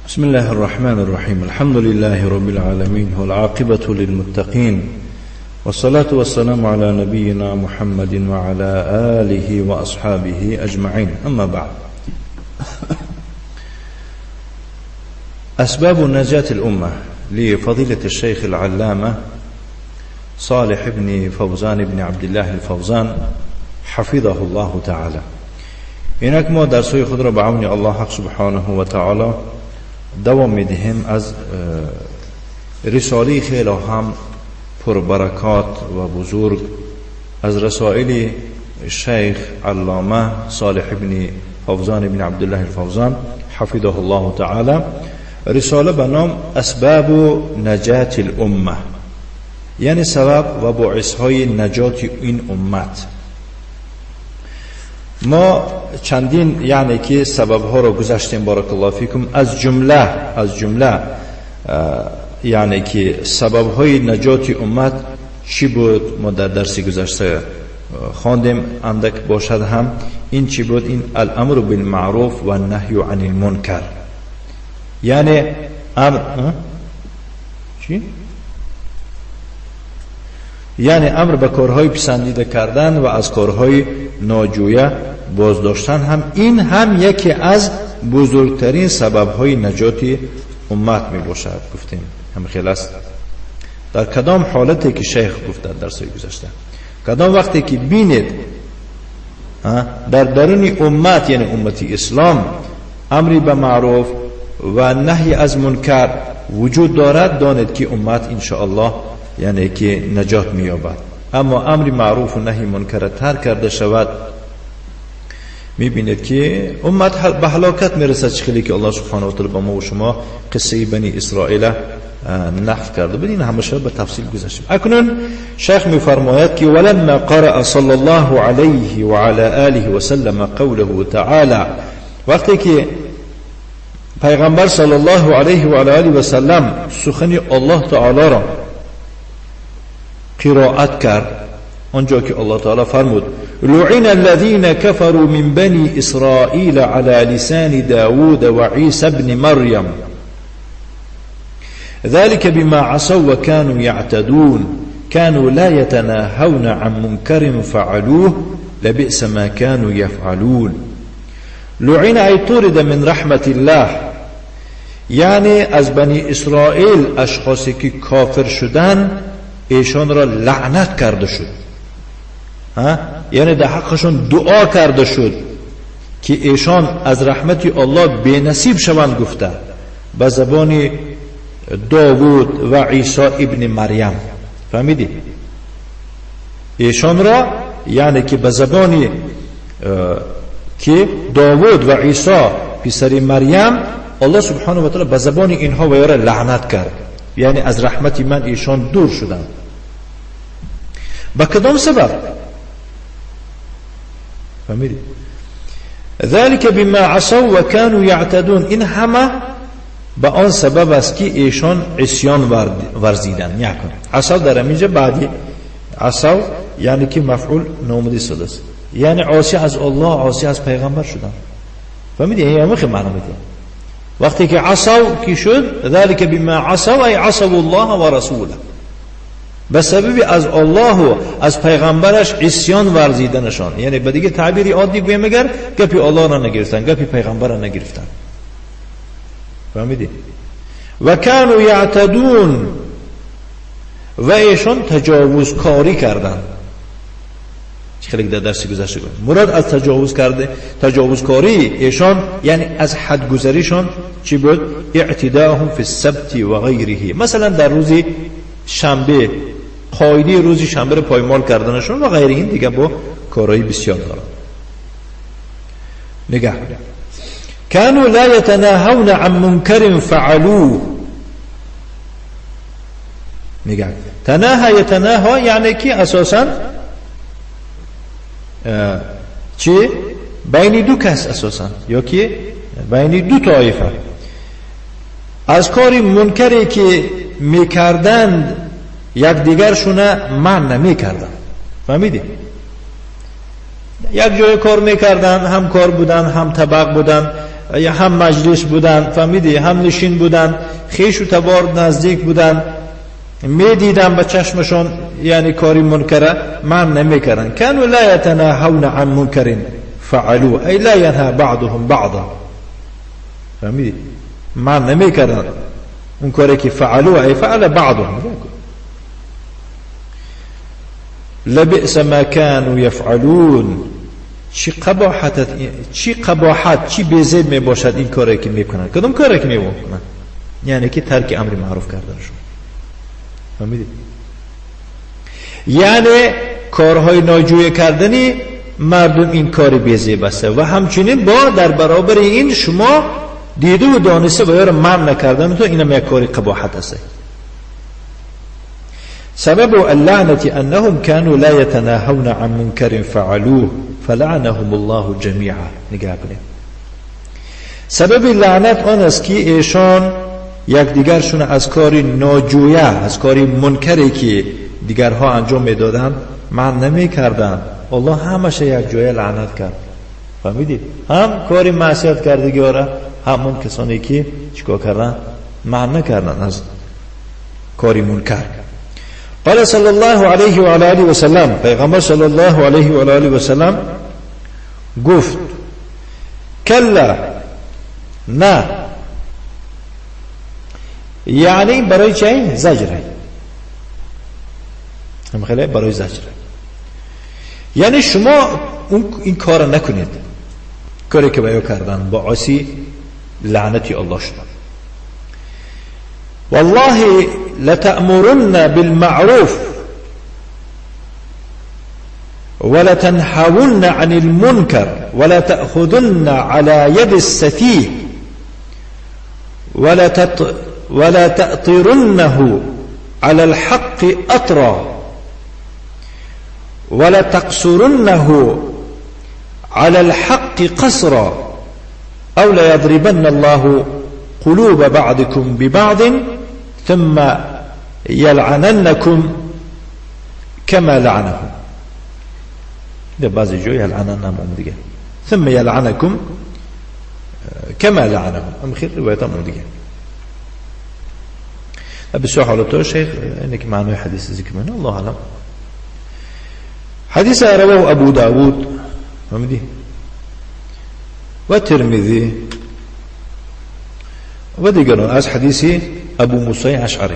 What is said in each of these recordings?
بسم الله الرحمن الرحيم. الحمد لله رب العالمين، والعاقبة للمتقين، والصلاة والسلام على نبينا محمد وعلى آله وأصحابه أجمعين. أما بعد، أسباب نجاة الأمة لفضيلة الشيخ العلامة صالح بن فوزان بن عبد الله الفوزان حفظه الله تعالى. اینک ما درس‌های خود را به عون الله حق سبحانه و تعالی دوام می‌دهیم از رساله خیلی هم پربرکات و بزرگ از رسائل شیخ علامه صالح بن فوزان بن عبدالله الفوزان حفظه الله تعالی. رساله به نام اسباب نجات الامه، یعنی سبب و باعث های نجات این امت. ما چندین یعنی که سبب ها را گذاشتیم، بارک الله فیکم. از جمله یعنی که سبب های نجات امت چی بود؟ ما در درس گذشته خواندیم، اندک باشد هم. این چی بود؟ این الامر بالمعروف و النهی عن المنکر، یعنی امر چی؟ یعنی امر به کارهای پسندیده کردن و از کارهای ناجویه بازداشتن. هم این هم یکی از بزرگترین سببهای نجات امت می باشد. گفتیم هم خیلی است. در کدام حالتی که شیخ گفت در درس گذشته، کدام وقتی که بینید در درون امت، یعنی امت اسلام، امری به معروف و نهی از منکر وجود دارد، دانید که امت انشاءالله یعنی که نجات می‌یابد. اما امر معروف و نهی منکر ترک کرده شود، می‌بینید که امت به هلاکت میرسد. چخیلی که الله سبحانه و تعالی با ما و شما قصه بنی اسرائیل نقل کرده بود، این همه به تفصیل گذشتیم. اکنون شیخ می‌فرماید که ولما قرأ صلی الله علیه و علی آله و سلم قوله تعالی، وقتی که پیغمبر صلی الله علیه و علی آله و سلم سخن الله تعالی را قرائت کرد، آنجا که الله تعالی فرمود لعن الذين كفروا من بني إسرائيل على لسان داود وعيسى ابن مريم ذلك بما عصوا وكانوا يعتدون كانوا لا يتناهون عن منكر فعلوه لبئس ما كانوا يفعلون. لعن أي طرد من رحمة الله، یعنی از بنی اسرائیل اشخاصی که کافر شدن ایشان را لعنت کرده شد، یعنی در حقشون دعا کرده شد که ایشان از رحمت الله بینصیب شوند، گفته به زبان داوود و عیسی ابن مریم. فهمیدی؟ ایشان را یعنی که به زبان که داوود و عیسی پسر مریم، الله سبحانه و تعالی به زبان اینها و یاره لعنت کرد، یعنی از رحمت من ایشان دور شدند. به کدام سبب؟ فهمیدی؟ ذلك بما عصوا وكانوا يعتدون، این همه به آن سبب است که ایشان عصیان ورزیدند. یکن عصا در اینجا بعدی عصا یعنی که مفعول نامدی شده است، یعنی عاصی از الله، عاصی از پیغمبر شدند. فهمیدی؟ این همه معنی میده. وقتی که عصوا کی شد، ذلك بما عصوا ای عصوا الله و رسوله، به سبب از الله و از پیغمبرش عصیان ورزیدنشان. یعنی به دیگه تعبیری عادی گویم اگر گپی الله را نگرفتن، گپی پیغمبر را نگرفتن. فهمیدی؟ و کانوا یعتدون، و ایشان تجاوزکاری کردند. خیلی در درس گذشته گفت مراد از تجاوز کرده، تجاوزکاری ایشان یعنی از حد گذریشان چی بود؟ اعتداهم فی السبت و غیره. مثلا در روز شنبه، قاعده روز شنبه رو پایمال کردنشون و غیر این دیگه با کارهای بسیار دارن. نگاه، كانوا لا يتناهون عن منكر فعلوه. نگاه، تناهى يتناهى یعنی که اساساً چی؟ بین دو کس اساساً، یا که بین دو طایفه از کاری منکری که میکردند یکدیگرشونه منع نمیکردند. فهمیدی؟ یک جای کار میکردن، هم کار بودن، هم طبق بودن، هم مجلس بودن، فهمیدی، هم نشین بودن، خویش و تبار نزدیک بودن، میدیدن به چشمشون یعنی کاری منکره من نمیکردن. كانوا لا يتناهون عن منكر فعلوه ای لا ينهى بعضهم بعضا. فهمیدی؟ من نمیکردن اون کاری که فعلوه ای فعل بعضهم. لبئس ما كانوا يفعلون. چی قباحت، چی قباحت، چی بیزیب می باشد این کاری که میکنن. کدوم کاری که میکنن؟ یعنی که ترک امر معروف کردنشون. فهمیدید؟ یعنی کارهای ناجوی کردنی مردم این کار بیزیب است و همچنین با در برابر این شما دیده و دانسته و یار منع نکردن تو اینم یک کاری قباحت است. سبب اللعنة أنهم كانوا لا يتناهون عن منكر فعلوه فلعنهم الله جميعا. نگاه کنید، سبب لعنت آن است که ایشان یکدیگرشون از کاری ناجویه، از کاری منکری که دیگرها انجام میدادند منع نمیکردند. الله همش یک جای لعنت کرد. فهمیدید؟ هم کاری معصیت کردگی را، هم اون کسانی که چیکار کردن؟ منع نکردن از کاری منکر. قال صلی الله علیه و آله و سلم، پیغمبر صلی الله علیه و آله و سلم گفت کلا، نه، یعنی برای چه؟ زجره. هم خیلی برای زجره، یعنی شما این کار نکنید، کاری که باید کردن باعثی لعنتی الله شدن. والله لتأمرن بالمعروف ولتنهون عن المنكر ولا تأخذن على يد السفيه ولا تأطرنه على الحق أطرا ولا تقصرنه على الحق قصرا أو ليضربن الله قلوب بعضكم ببعض ثم يلعننكم كما لعنهم. ده بعضی جای يلعننهم دیگه، ثم يلعنكم كما لعنهم، ام خیر روایت هم دیگه. بسیار حالتها شیخ اینه که معنای حدیث ذکر منه، الله اعلم. حدیث رواه ابو داود و ترمذی و دیگران از حدیث ابو موسی اشعری.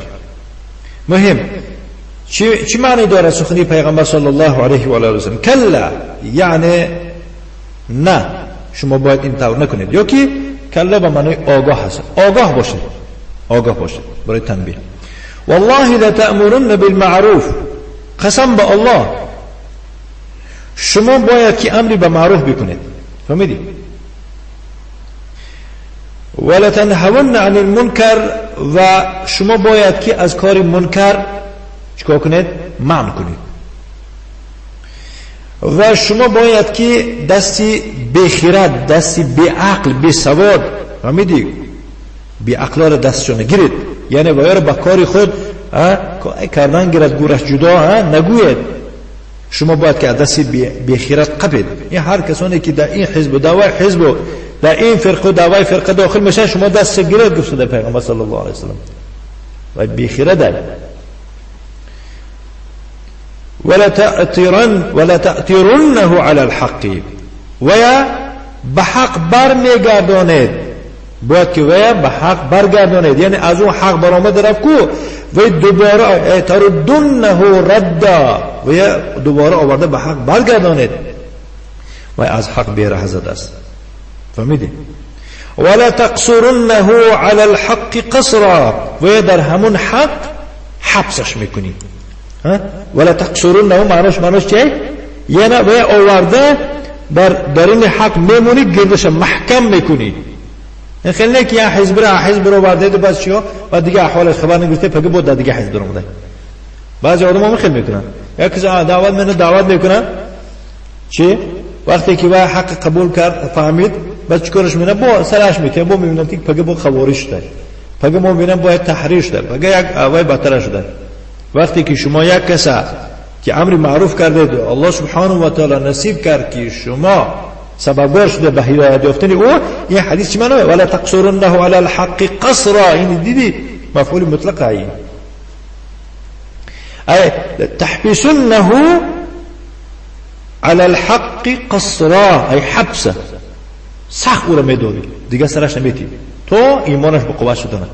مهم چی معنی داره سخنی پیغمبر صلی الله علیه و آله و سلم؟ کلا یعنی نه، شما باید این طور نکنید، یا که کلا به معنی آگاه هست، آگاه باشید، آگاه باشید برای تنبیه. والله لتأمرن بالمعروف، قسم به الله شما باید که امری به معروف بکنید، فهمیدی؟ ولتنهون عن المنکر، و شما باید که از کار منکر چیکار کنید؟ منع کنید. و شما باید که دستی بیخیرت، دستی بیعقل، بیسواد، فهمیدی؟ بیعقل را دستشون گیرید، یعنی باید به کار خود کردن گیرد، گورش جدا نگوید. شما باید که دستی بیخیرت قبید. این هر کسانی که در این حزب و دعوای حزب و در این فرقه و دعوای فرقه داخل میشن، شما دست گیرید، گفته در پیغمبر صلی الله علیه وسلم و بیخیرت ده. ولا تأترنه على الحق، و یا به حق برمیگردانید، باید که ویا به حق برگردانید، یعنی از اون حق برآمد رفت کو و دوباره تردنه ردا، و یا دوباره آورده به حق برگردانید و از حق بیره زده است. فهمیدی؟ ولا تقصرنه على الحق قصرا، و در همون حق حبسش میکنی. ولا تقصرنه معناش چیه؟ یعنی و آورده در این حق میمونی، گردش محکم میکنی. این خیلی نه که یه حزب را حزب رو برده بعد چیا بعد دیگه احوالش خبر نگرفته پگه بود دیگه حزب رو مونده. بعضی آدم‌ها خیلی میکنن، یک کسی دعوت منو دعوت میکنن چی وقتی که با حق قبول کرد فهمید، بعد چیکارش میکنه؟ با سرش میکنه، با میبینم که پگه با خوارج شده، پگه ما میبینم با تحریر شده، پگه یک اوای بدتر شده. وقتی که شما یک کس که امر معروف کرده الله سبحانه و تعالی نصیب کرد که شما سببگار شده به هدایت یافتن او. این حدیث چی معنی؟ ولا تقصرنه علی الحق قصرا. این دیدی مفعول مطلق ای ای تحبسنه علی الحق قصرا، ای حبسه، سخت او را میداری دیگه سرش نمیتی تا ایمانش به قوت شدنه.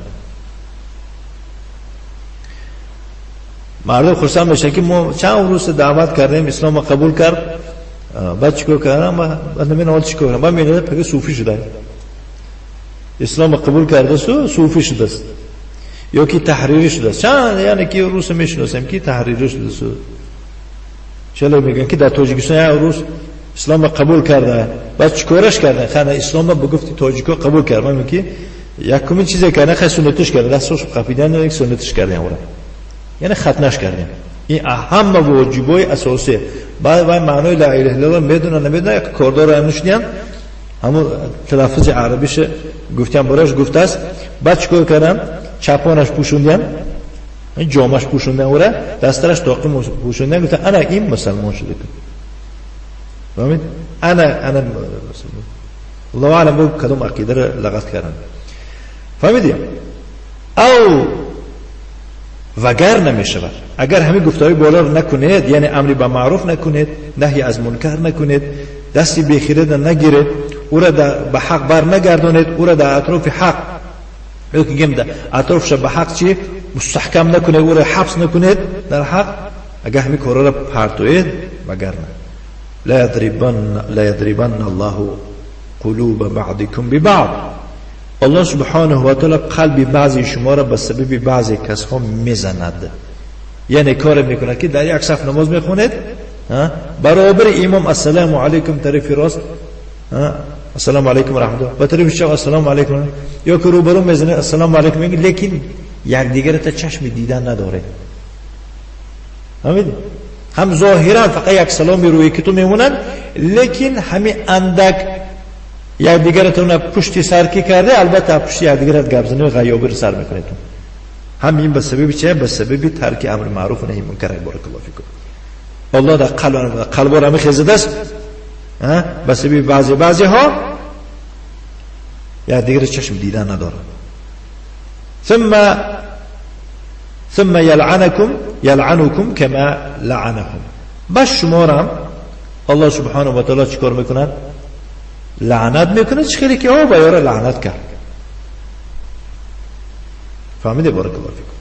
مردم خرسند میشن که ما چند روز دعوت کردیم اسلام قبول کرد، بعد چیکار کردم؟ بعد نمیدونم حال چیکار کردم، بعد میبینم پگه صوفی شده، اسلام قبول کرده سو صوفی شده است یا که تحریری شده است. چند یعنی که روس میشناسیم که تحریری شده است. چرا میگن که در تاجیکستان یک روز اسلام قبول کرده، بعد چیکارش کردن؟ خانه اسلام به گفت تاجیکا قبول کرد، من میگم که یکمین چیزی که نه سنتش کرده، دستش قپیدن یک سنتش کردن اورا، یعنی ختنش کردن. این اهم واجبای اساسی. بعد معنای لا اله الا الله میدونن نمیدونن، یک کاردار هم نشدن همون تلفظ عربیش گفتم براش گفته است. بعد چیکار کردن؟ چپانش پوشوندن، جامش پوشوندن اورا، دسترش تاقی پوشوندن، گفتن انا این مسلمان شده. فهمید؟ انا مسلمان. الله اعلم بگو کدوم عقیده را لغت کردن. فهمیدی؟ او وگر نمیشود اگر همین گفتاری بالا رو نکنید، یعنی امری به معروف نکنید، نهی از منکر نکنید، دستی بیخیره نگیرید، او را به حق بر نگردانید، او را در اطراف حق در اطرافش به حق چی مستحکم نکنید، او را حبس نکنید در حق، اگر همین کارا را پرتوید وگر نه. لا یضربن الله قلوب بعضکم ببعض. الله سبحانه و تعالی قلب بعضی شما را به سبب بعضی کسها میزند. یعنی کار میکنه که در یک صف نماز میخونید، برابر امام السلام علیکم طرف راست السلام علیکم و رحمت الله، و طرف چپ السلام علیکم، یا که روبرو میزنه السلام علیکم میگه، لیکن یک دیگر تا چشم دیدن نداره. فهمیدی؟ هم ظاهرا فقط یک سلامی روی که تو میمونن، لیکن همین اندک یک دیگرتون پشتی سر کی کرده، البته پشتی یک دیگرت گپ زنی و غیابی رو سر میکنید. همین به سبب چه؟ به سبب ترک امر معروف و نهی منکر. بارک الله فیکم. الله در قلب را میخزد است به سبب بعضی ها یک دیگر چشم دیدن نداره. ثم یلعنکم کما لعنهم. بس شما را الله سبحانه و تعالی چیکار میکند؟ لعنت میکنه. چه خیلی که او بیاره لعنت کرد. فهمیده؟ بارک الله فیکم.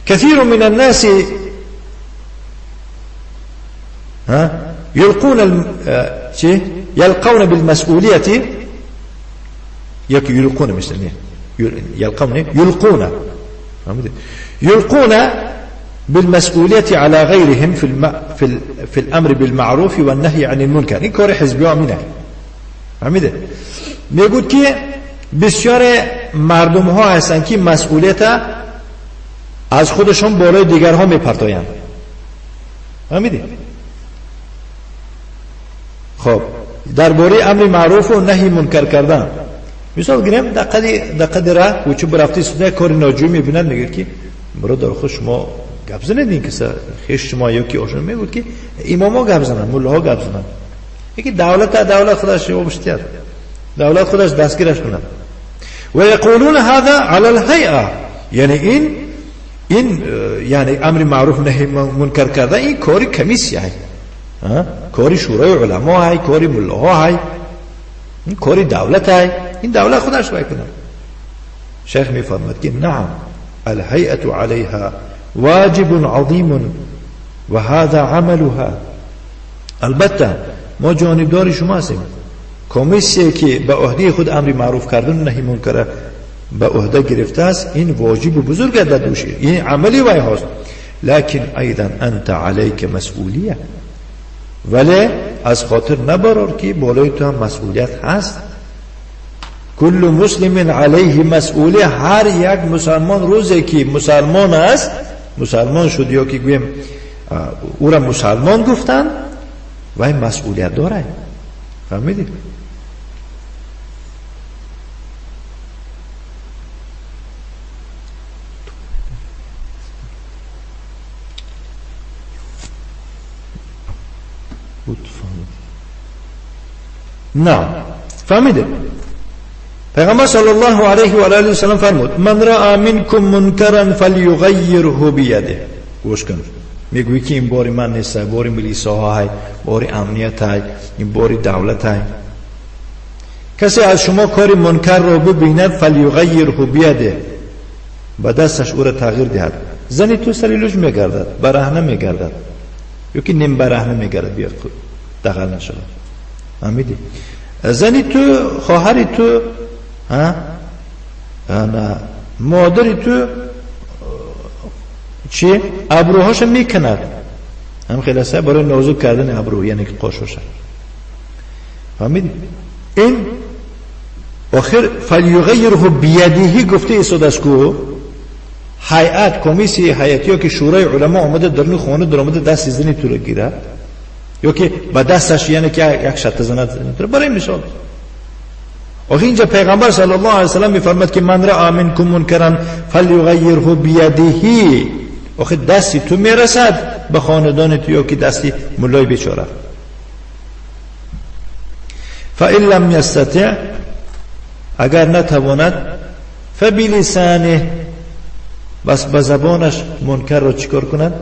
كثير من الناس يلقون يلقون بالمسؤولية، يلقون مثل يلقون يلقون بالمسؤولية على غيرهم في الأمر بالمعروف والنهي عن المنكر. این کار حزبی ها مینه. فهمیده؟ میگود که بسیار مردم ها هستن که مسئولیت از خودشون بالای دیگرها میپرتایند. فهمیدی؟ خب درباره امر معروف و نهی منکر کردن، مثال گیریم در قد راه کوچه برفتی سوده کار ناجوی میبینند، میگه که برادر خود شما گپ زنید، این کسا خیش شما یا کی آشنا میگود که اماما گپ زنند، ملاها گپ زنند، یکی دولت خودش وابشتیاد، دولت خودش دستگیرش کند. و یقولون هذا علی الهیئه، یعنی این یعنی امر معروف نهی منکر کردن این کاری کمیسیه، کاری شورای علما های، کاری ملاها های، این کاری دولت های، این دولت خودش باید کنه. شیخ میفرماد که نعم الهیئة علیها واجب عظیم و هذا عملها. البته ما جانبدار شما هستیم. کمیسیه که به عهده خود امر معروف کردن و نهی منکر به عهده گرفته است، این واجب بزرگ در دوش، این عملی وای هاست. لكن ایضا انت علیک مسئولیه، ولی از خاطر نبرار که بالای تو هم مسئولیت هست. کل مسلم علیه مسئولیه، هر یک مسلمان روزی که مسلمان است، مسلمان شد یا که گویم او را مسلمان گفتن، و این مسئولیت داره. فهمیدی؟ نه فهمیده. پیغمبر صلی الله علیه و آله و سلم فرمود من رأى منکم منکرا فلیغیره بیده. گوش کن، میگویی که این باری من نیست، باری ملیساها های، باری امنیت های، این باری دولت های. کسی از شما کاری منکر را ببیند فلیغیره بیده، با دستش او را تغییر دهد. زنی تو سری لوج میگردد، برهنه میگردد، یا که نیم برهنه میگردد، بیا دغل نشود. فهمیدی؟ زنی تو، خواهری تو، ها، مادری تو چی؟ ابروهاش میکند، هم خیلی هست برای نازک کردن ابرو، یعنی که قاشاش. فهمیدی؟ این آخر فلیغیره بیده گفته ایستاد است که هیئت، کمیسیه هیئتی یا که شورای علما آمده درون خانه در آمده دست زنی تو را گیرد، یا که با دستش یعنی که یک شت زند برای مثال. آخه اینجا پیغمبر صلی الله علیه و سلم میفرماد که من رأى منکم منکرا فلیغیره بیده. آخه دستی تو میرسد به خاندان تو یا که دستی ملای بیچاره. فإن لم یستطع، اگر نتواند، فبلسانه، بس به زبانش منکر را چیکار کند؟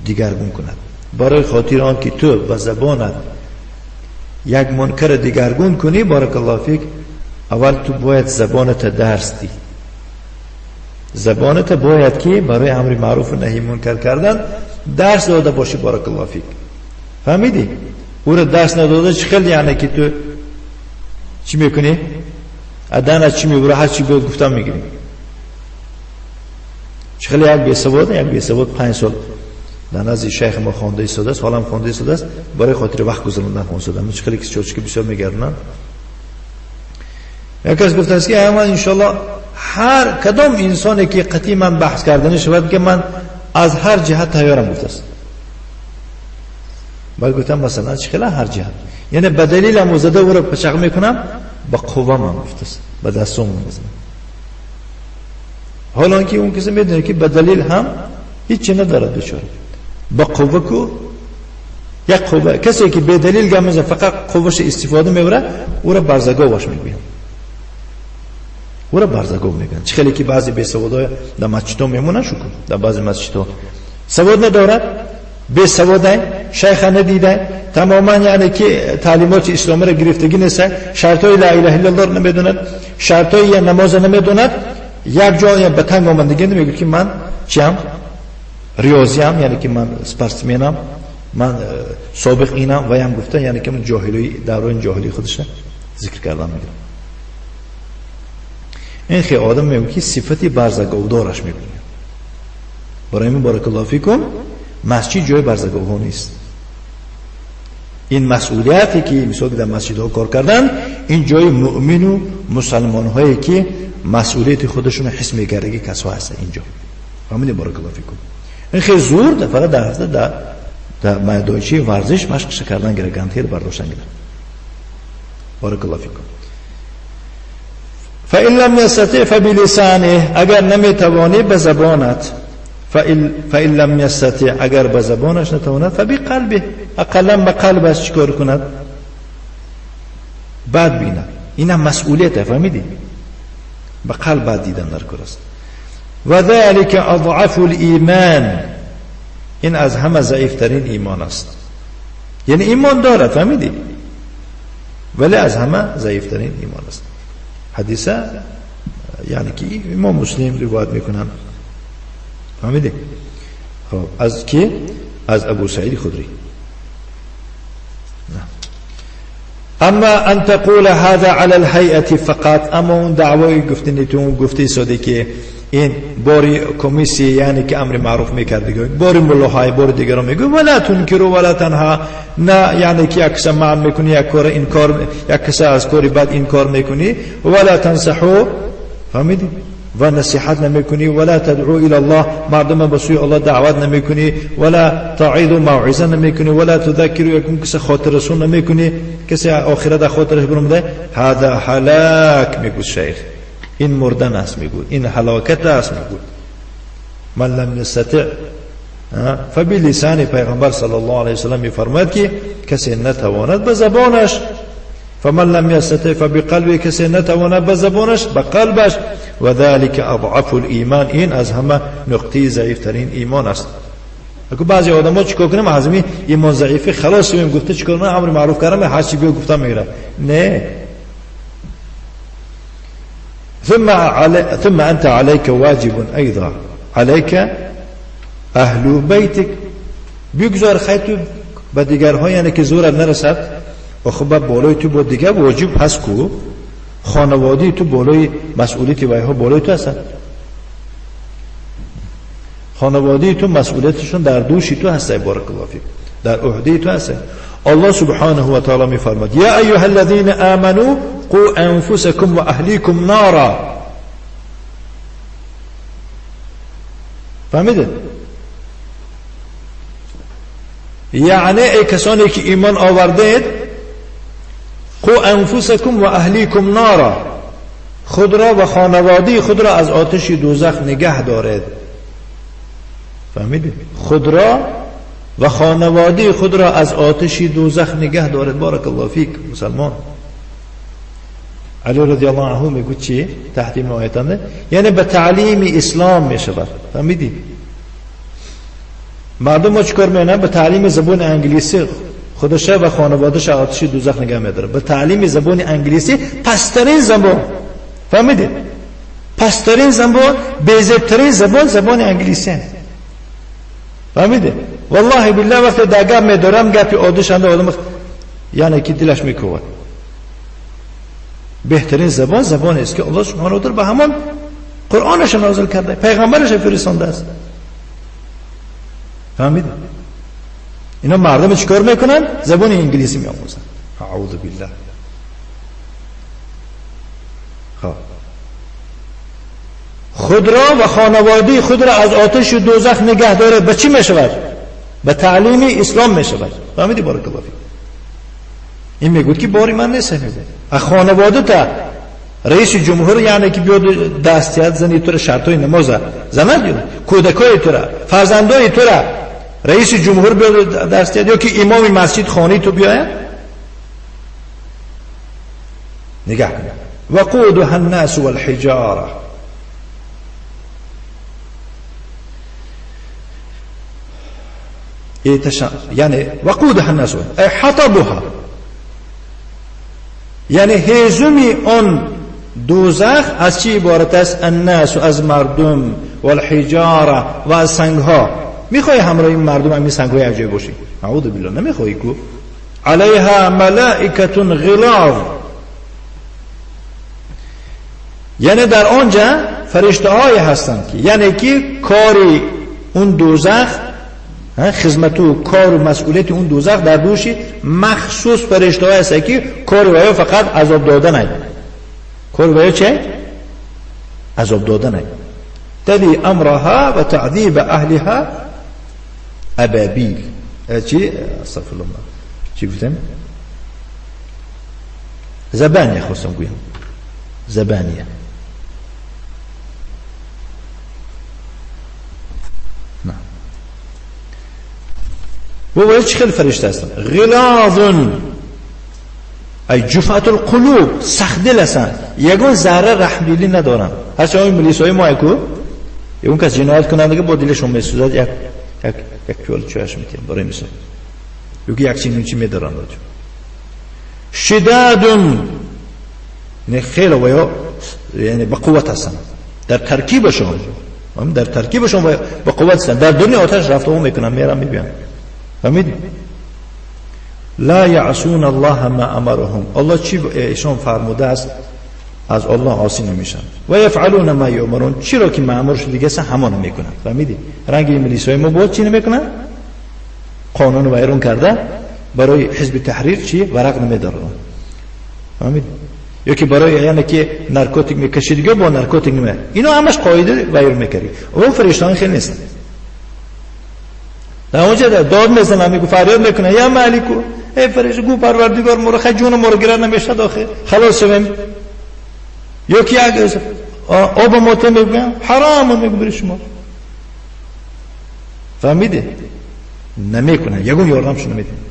دیگرگون کند. برای خاطر آن که تو به زبانت یک منکر دیگرگون کنی، بارک الله فیک، اول تو باید زبانت درس دی. زبانت باید که برای امر معروف و نهی منکر کردن درس داده باشی، بارک الله فیک. فهمیدی؟ او را درس نداده چه خیلی یعنی که تو چی میکنی؟ ادن از چی میبره؟ هر چی بیاد گفتم میگیریم. چه خیلی یک بیسواد، یک بیسواد 5 سال در نزد شیخ ما خوانده ایستاده است، حالا هم خوانده ایستاده است، برای خاطر وقت گذراندن خوانده ایستاده. من چه خیلی کسی چوچ که بسیار میگردونن. یک کس گفته است که من انشالله هر کدام انسانی که قطعی من بحث کردنی شود که من از هر جهت تیارم گفته است. بعد گفتم مثلا چه خیلی هر جهت، یعنی به دلیل هم زده او را پچق میکنم، با قوه من گفته است، به دستم میزنم. حالا که اون کسی میدونه که به دلیل هم هیچی ندارد بیچاره، با قوه کو یک قوه، کسی که به دلیل گم میزنه فقط قوهش استفاده میبره، او را برزگاوش میگوین، او را برزگاو میگن. چه خیلی که بعضی بی‌سوادای در مسجدها میمونن، شکر در بعضی مسجدها سواد ندارد، بی سواده، شیخ ندیده، تماما یعنی که تعلیمات اسلامی را گرفتگی نیست، شرطای لا اله الا الله را نمیدوند، شرطای نماز نمیدوند، یک جای به تنگ آمدگی میگه که من چیم، ریاضیم، یعنی که من سپرسمینم، من سابق اینم و هم گفته، یعنی که من جاهلی دوران جاهلی خودش ذکر کردم. میگه این خیلی آدم میگه که صفتی برزگاودارش میگه. برای من بارک الله فیکم مسجد جای برزگاوها نیست. این مسئولیتی که مثلا در مسجدها کار کردن، این جای مؤمن و مسلمان هایی که مسئولیت خودشون حس میکردگی کسا هست اینجا. فهمیدی بارک الله فیکم؟ این خیلی زور ده، فقط در هفته در میدانچه ورزش مشق کردن گره، گانتیر برداشتن گره. بارک الله فیکم. فإن لم يستطع فبلسانه، اگر نمیتوانی به زبانت، فإن لم يستطع، اگر به زبانش نتواند، فبقلبه، اقلا به قلبش چیکار کند؟ بد بیند. این هم مسئولیت، فهمیدی؟ به قلب بد دیدن در کار است. و ذلك اضعف الایمان، این از همه ضعیفترین ایمان است. یعنی ایمان داره، فهمیدی؟ ولی از همه ضعیفترین ایمان است. حدیثه یعنی که امام مسلم روایت میکنن، فهمیدی؟ خب از کی؟ از ابو سعید خدری. اما ان تقول هذا على الهیئه فقط، اما اون دعوای گفتنی تو اون گفته ساده که این باری کمیسی یعنی که امر معروف میکرد دیگه، باری ملاهای باری دیگران میگه ولا تنکروا ولا تنها، نه یعنی که یک کس منع میکنی یک کار انکار، یک کس از کاری بد انکار میکنی، ولا تنصحوا، فهمیدی؟ و نصیحت نمیکنی، ولا تدعو الى الله، مردم به سوی الله دعوت نمیکنی، ولا تعید و موعظه نمیکنی، ولا تذکر، یک کس خاطر رسون نمیکنی، کسی آخرت خاطرش برمده، هذا هلاک میگو شیخ، این مردن است میگو، این هلاکت است میگو. من لم یستطع فبلسان پیغمبر صلی الله علیه وسلم میفرماید که کسی نتواند به زبانش، فمن لم یستطع فبقلبه، کسی نتواند به زبانش به قلبش، و ذلك اضعف الایمان، این از همه نقطه ضعیفترین ایمان است. اگه بعضی آدم‌ها چیکار کنیم از این ایمان ضعیفی خلاص شویم، گفته چیکار کنم امر معروف کردم هر چی بیا گفتم میگیرم. نه، ثم انت عليك واجب ايضا، عليك اهل بیتک، بگذار خیر تو به دیگرها، یعنی که زورت نرسد و خب بالای تو با دیگه واجب هست کو خانواده تو بالای مسئولیت وایها بالای تو هستن، خانواده تو مسئولیتشون در دوش تو هست، بارک الله فیک، در عهده تو هست. الله سبحانه و تعالی میفرماد یا ایها الذین آمنوا قوا انفسکم و اهلیکم نارا. فهمیدید؟ یعنی ای کسانی که ایمان آوردید، قوا انفسکم و اهلیکم نارا، خود را و خانواده خود را از آتش دوزخ نگه دارید. فهمیدید؟ خود را و خانواده خود را از آتش دوزخ نگه دارید. بارک الله فیک. مسلمان علی رضی الله عنه میگه چی؟ تحت این آیت یعنی به تعلیم اسلام میشود. فهمیدی؟ مردم ما چیکار میکنن؟ به تعلیم زبان انگلیسی خودش و خانواده‌اش آتش دوزخ نگه میداره. به تعلیم زبان انگلیسی، پسترین زبان، فهمیدی؟ پسترین زبان، بیزترین زبان، زبان انگلیسی. فهمیدی؟ والله بالله وقتی در گپ میدارم گپی عادش انده آدم یعنی که دلش میکوبد. بهترین زبان زبان است که الله سبحانه و تعالی به همان قرآنش نازل کرده، پیغمبرش فرستانده است. فهمیدی؟ اینا مردم چیکار میکنن؟ زبان انگلیسی میآموزن. اعوذ بالله. خب خود را و خانواده خود را از آتش دوزخ نگه داره. به چی میشود؟ به تعلیم اسلام میشود. فهمیدی؟ بارک الله فیک. این میگوید که باری من نیست، میگه خانواده تا رئیس جمهور یعنی که بیاد دستیت زنی تو را شرطای نماز زند، کودکای تو را، فرزندای تو را رئیس جمهور بیاد دستیت، یا که امام مسجد خانه تو بیاید نگاه کن. وقودها الناس والحجاره. یعنی وقودها الناس ای حطبها، یعنی هیزم آن دوزخ از چی عبارت است؟ الناس، از مردم، والحجاره و از سنگها. میخوای همراه این مردم همین سنگهای عجیب باشی؟ اعوذ بالله، نمیخوای کو. علیها ملائکه غلاظ، یعنی در آنجا فرشته های هستند که یعنی که کاری اون دوزخ، خدمت و کار و مسئولیت اون دوزخ در دوشی مخصوص فرشته های هست که کار و فقط عذاب دادن است. کار و چه؟ عذاب دادن است. تلی امرها و تعذیب اهلها ابابیل. چی؟ استغفر الله، چی گفتم؟ زبانیه خواستم گویم، زبانیه. نه و چه خیلی فرشته هستن؟ غلاظ ای جفات القلوب، سخت دل هستن، یگون ذره رحم دلی ندارن. هرچه این ملیس های ما یکو یگون کس جنایت کننده با دلشون میسوزد، یک یک یک پیاله چایش میتیم برای مثال، یکی یک چی چی میدارن. شداد یعنی خیلی و یا یعنی با قوت هستن در ترکیبشون، در ترکیبشون با قوت هستن، در دنیا آتش رفته و میکنن، میرن میبیان. فهمیدی؟ لا یعصون الله ما امرهم، الله چی ایشان فرموده است از الله عاصی نمیشن. و یفعلون ما یؤمرون، چی را که مأمور شده دیگه همان میکنن. فهمیدی؟ رنگ ملیسای ما بود چی نمیکنن؟ قانون ویرون کرده برای حزب تحریر چی ورق نمیدارن. فهمیدی؟ یا که برای یعنی که نارکوتیک میکشید دیگه با نارکوتیک نمیه، اینا همش قاعده ویر میکردی. اون فرشتهان خیلی نیستن در اونجا داد میزنن، میگو فریاد میکنه یا مالکو، ای فرشته گو پروردگار مرا خی جون مرا گرد نمیشه داخل خلاص شویم. یا که یک آب موته میگن حرام، میگه برای شما. Фаҳмидӣ? Намекунанд, ягон ёрдамшон намедиҳанд.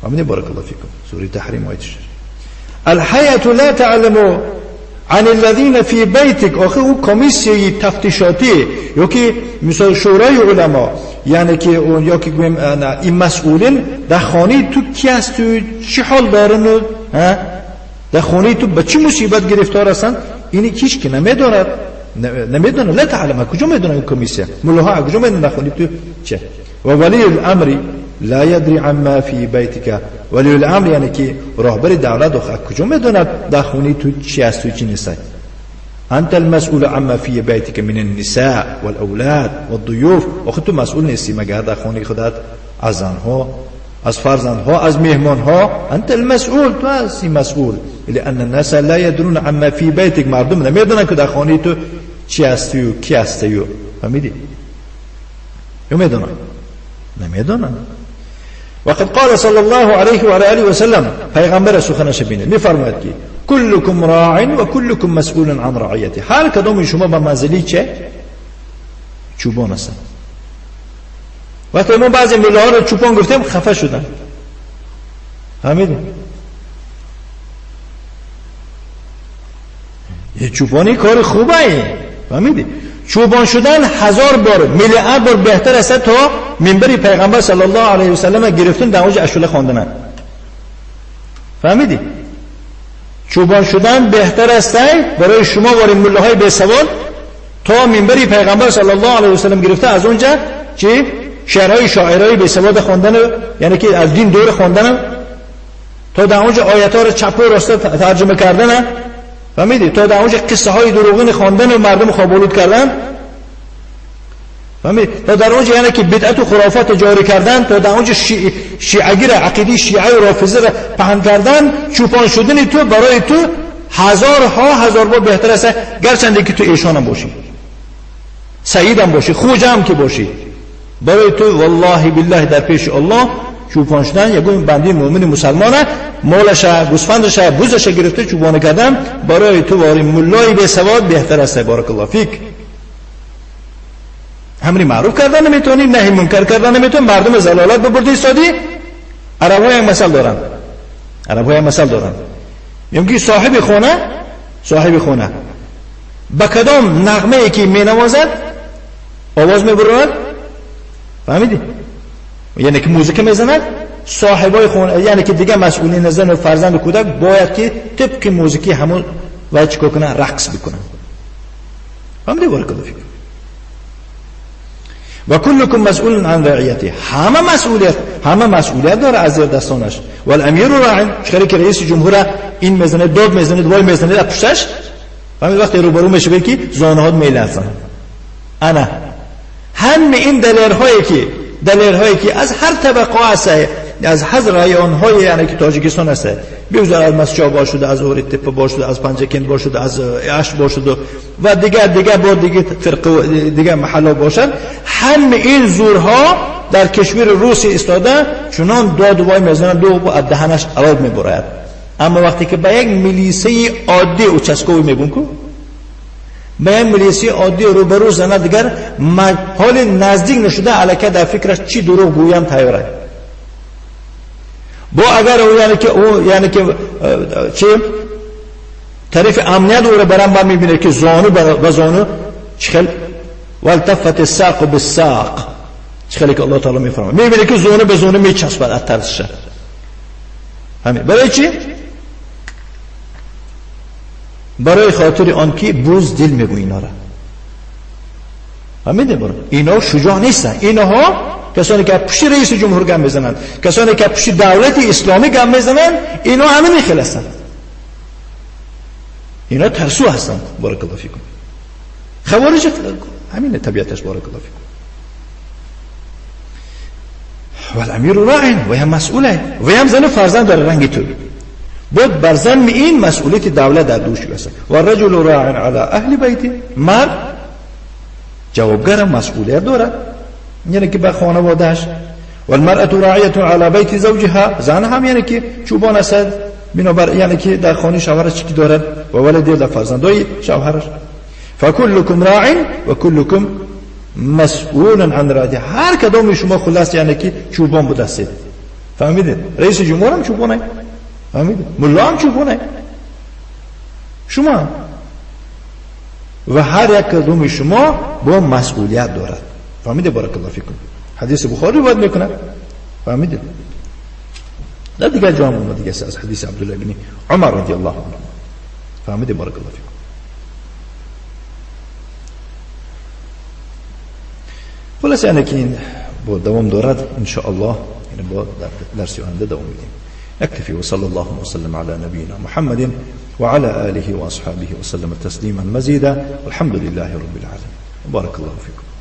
Фаҳмидӣ? بارك الله فيكم. سورة تحریم آیت 6. الهیئة لا تعلم عن الذين في بيتك. آخه او کمیسیای تفتیشاتی یا که مثال شورای علما، یعنی که اون یا که گویم این مسئولین در خانه تو کی هست، تو چه حال دارن، ها در خانه تو به چه مصیبت گرفتار هستند، اینی هیچ که نمیداند، نمیدونه. لا تعلم، کجا میدونه این کمیسیا ملاها کجا میدونه در خانه تو چه؟ و ولی الامر لا يدري عما في بيتك. ولی الامر یعنی که راهبر دولت آخه کجا میدوند در خونه تو چی هست و چی نیست. انت المسئول عما في بيتك من النساء والاولاد والضيوف. آخه تو مسئول نیستی مگر در خونه خودت از زنها، از فرزندها، از مهمانها. انت المسئول، تو هستی مسئول. لان الناس لا يدرون عما في بيتك. مردم نمیدونن که در خونه تو چی هستی و کی هستی. فهمیدی؟ یا میدونن؟ نمیدونن. وقد قال صلى الله عليه وعلى آله وسلم، پیغمبر سخنش بینه میفرماید که كلكم راع و كلكم مسئول عن رعیته. هر کدوم شما به منزلی چه چوبان هستن. وقتی ما بعضی ملاها رو چوپان گفتیم خفه شدن. فهمیدیم؟ یه چوپانی کار خوبه. فهمیدی؟ چوبان شدن 1000 بار میلیارد بار بهتر است تا منبر پیغمبر صلی الله علیه و سلم گرفتن در اوج اشوله خواندن. فهمیدی؟ چوبان شدن بهتر است برای شما واری ملاهای بی سواد تا منبر پیغمبر صلی الله علیه و سلم گرفته از اونجا چی شعرهای شاعرای بی سواد خواندن، یعنی که از دین دور خواندن، تا در اونجا آیات ها رو چپ و راست ترجمه کردن. فهمیدی؟ تا در اونجا قصه های دروغین خواندن و مردم خواب آلود کردن. فهمیدی؟ تا در اونجا یعنی که بدعت و خرافات جاری کردن، تا در اونجا شیعه‌گیر عقیده شیعه و رافضه را پهن کردن. چوپان شدن تو برای تو هزارها هزار بار بهتر است، گرچنده که تو ایشان هم باشی، سعید هم باشی، خوجه هم که باشی، برای تو والله بالله در پیش الله چوپان شدن یگون بنده مؤمن مسلمانه مالش گوسفندش بوزش گرفته چوبانه کردن برای تو واری ملای به سواد بهتر است. بارک الله فیک. امری معروف کردن نمیتونی، نهی منکر کردن نمیتونی، مردم زلالت ببردی ایستادی. عرب‌ها یک مثل دارن، عرب‌ها یک مثل دارن، میگن صاحب خانه، صاحب خانه به کدام نغمه ای که مینوازد آواز میبرد. فهمیدی؟ یعنی که موزیک میزند، صاحبای خونه یعنی که دیگه مسئولین زن و فرزند و کودک باید که طبق موزیکی همون باید چیکار کنن؟ رقص بکنن. فهمیدی؟ بارک الله فیک. و کلکم مسئول عن رعیته. همه مسئولیت، همه مسئولیت داره از زیر دستانش. و الامیر راع، چرا که رئیس جمهور این میزنه، داد میزنه، وای میزنه در پشتش. فهمید؟ وقتی روبرو میشه که زانوهات میلرزن. انا همه این دلیرهایی که از هر طبقه هست، از هر رایان‌های یعنی که تاجیکستان هست، بگذار از مسجد باشد، از اورتپه باشد، از پنجکند باشد، از اش باشد و دیگر با دیگه فرقه دیگر محله باشد، همه این زورها در کشور روسی ایستاده چنان داد وای میزنند دو از دهنش آب میبرد. اما وقتی که به یک ملیسه عادی اوچسکوی میگون کو به یک ملیسه عادی روبرو زنه، دیگر حال نزدیک نشده الکه در فکرش چی دروغ گویم تیاره. با اگر او یعنی که او یعنی که چه طرف امنیت او رو برام با میبینه که زانو به زانو چخل والتفت الساق بالساق، چخلی که الله تعالی میفرماید، میبینه که زانو به زانو میچسبد از ترسش. همین برای چی؟ برای خاطر آن که بوز دل میگو اینا را. فهمیده برو اینا شجاع نیستن. اینها کسانی که پشت رئیس جمهور گم میزنند، کسانی که پشت دولت اسلامی گم میزنند، اینا همه میخل هستند، اینا ترسو هستند. بارک الله فیکم. خوارج همین طبیعتش. بارک الله فیکم. والامیر راع و هم مسئوله و هم زن فرزند داره رنگ تو بود بر ذم این مسئولیت دولت در دوش است. و الرجل راع علی اهل بیته، مرد جوابگر مسئولیت داره یعنی که به خانوادهش. و المرأة راعیة علی بیت زوجها، زن هم یعنی که چوبان است، بنابر یعنی که در خانه شوهرش چی دارد و ولد در فرزندای شوهرش. فکلکم راع و کلکم مسئولا عن رعیته. هر کدام شما خلاص یعنی که چوبان بودستید. فهمیدید؟ رئیس جمهور هم چوبانه، فهمیدید؟ ملا هم چوبانه، شما و هر یک کدام شما با مسئولیت دارد. فهمیده؟ بارک الله فیکم. حدیث بخاری روایت میکنه. فهمیدید؟ در دیگر جا هم اومده دیگه از حدیث عبدالله بن عمر رضی الله عنه. فهمیده؟ بارک الله فیکم. خلاص یعنی که این با دوام دارد ان شاء الله، یعنی با درس آینده دوام میدیم. نكتفي وصلى الله وسلم على نبينا محمد وعلى آله وأصحابه وسلم تسليما مزيدا والحمد لله رب العالمين. بارك الله فيكم.